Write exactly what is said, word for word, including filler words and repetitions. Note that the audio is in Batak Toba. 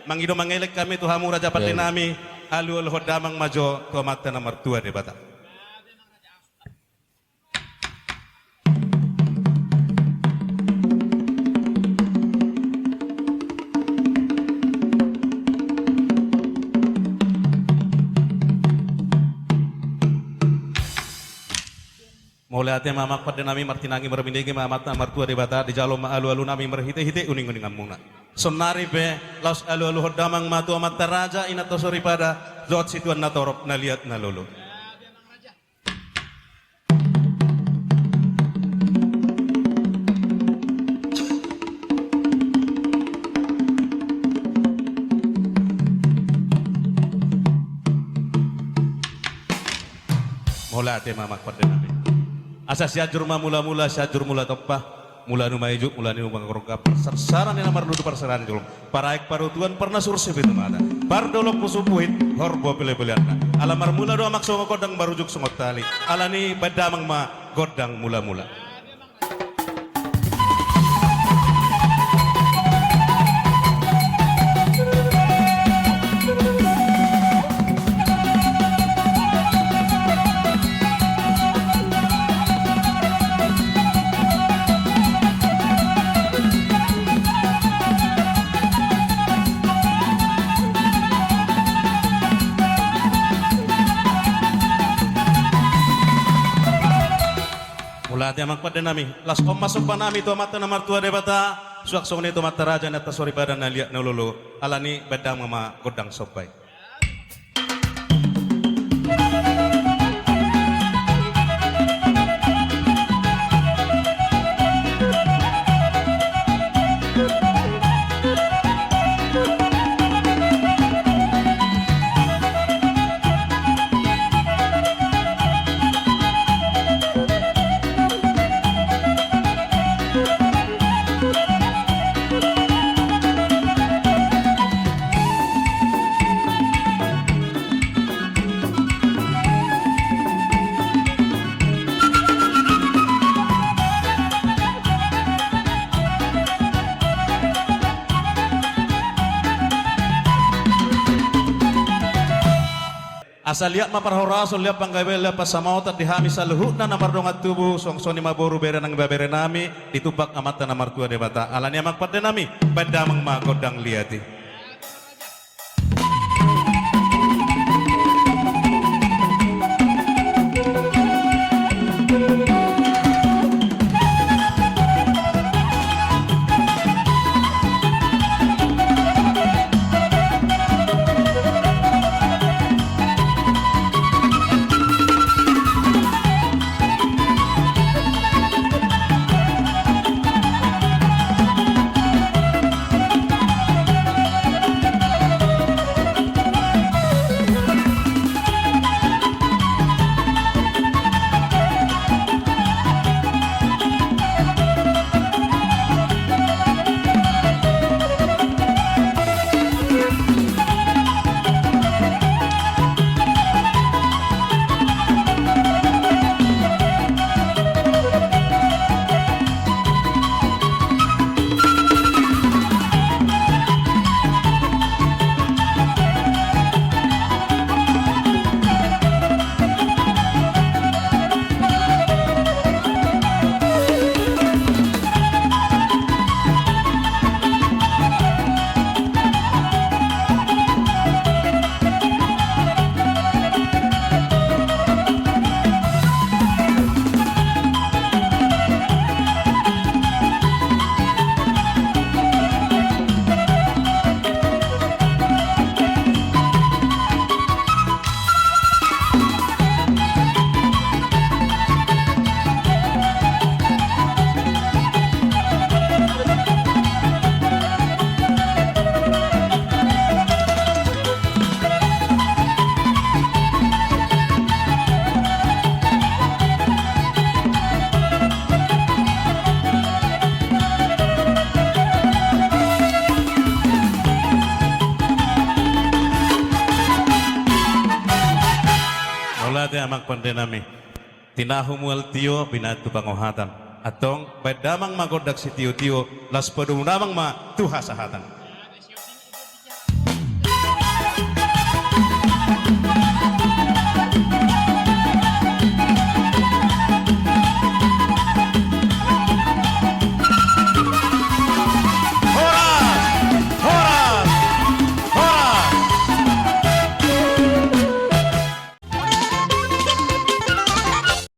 Mangido mangelek hami tu hamu raja pande nami, alualuhon damang ma jo tu Amanta na martua Debata. Mauliate ma amang pande nami, martinangi marbinege ma Amanta na martua Debata, dijalo ma alualu nami marhitehite uninguninganmuna. Saonnari pe laos alualuhon damang ma tu amanta raja, inanta soripada, dohot situan na torop, na liat na lolo. Mauliate ma amang pande nami. Asa Sianjur ma mulamula, Sianjur mula tompa. Mula ni uma ijuk, mula ni uma gorgap, parsarsaran ni na marlundu, parsarsaran ni jolma. Paraek parutuan, parnasur sipitu mata. Pardolok pusuk buhit, horbo pilipilianna. Ala marmula do amang songon gondang, marujung songon tali. Alani i baen damang ma gondang mulamula. Mauliate amang pande nami, laos on ma somba nami tu Amanta na martua Debata, suang songon i tu amanta raja, inanta soripada, na liat na lolo, alani i baen damang ma gondang somba i. Asa liat ma parhorason, liat panggabean, liat pansamotan di hami saluhutna na mardongan tubu, suang songon i ma boru, bere nang ibebere nami, ditumpak Amanta na martua Debata. Alani i amang pande nami, baen damang ma gondang liat i. Mauliate amang pande nami. Tinahu mual tio, binahen tu pangohatan. Antong, baen damang ma gondang sitiotio, laos padomu damang ma tu hasahatan.